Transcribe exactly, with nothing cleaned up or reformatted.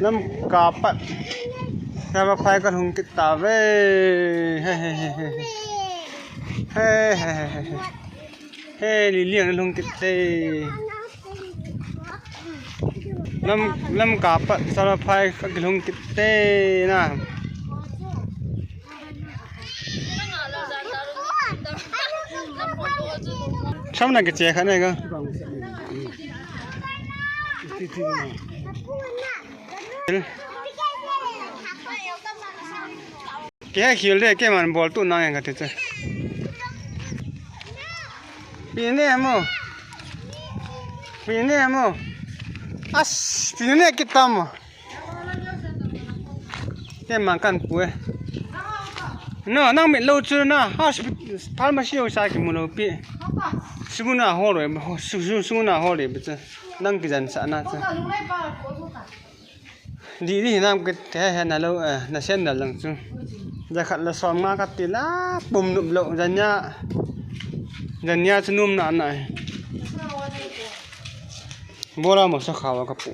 Lamka pat. Samaphai kalhung kit tave. He, he, he, he. He, he, he, he, he. He, Lily ang lhung kit te. Lam, Lamka pat Samaphai kalhung kit te na. Samna kiche kha ne ga. Ke khil de, ke man bol tu nang ka te che. Pi ne mo. Pi ne mo. As, pi ne kita mo. Ke man kan pu e. No, nang mit lo chu na. Hospital, pharmacy ho sa kimu lo pi. Sunguna ho lo, su, su, sunguna ho le bi chu. Nang kijan sa na chu. Di di hinam ke te he na lo, eh, na sen da lang chu. Ja khat la som nga ka ti la pum nup lo, ja nya. Ja nya chu num na na. Bola mo sa khawa ka pu.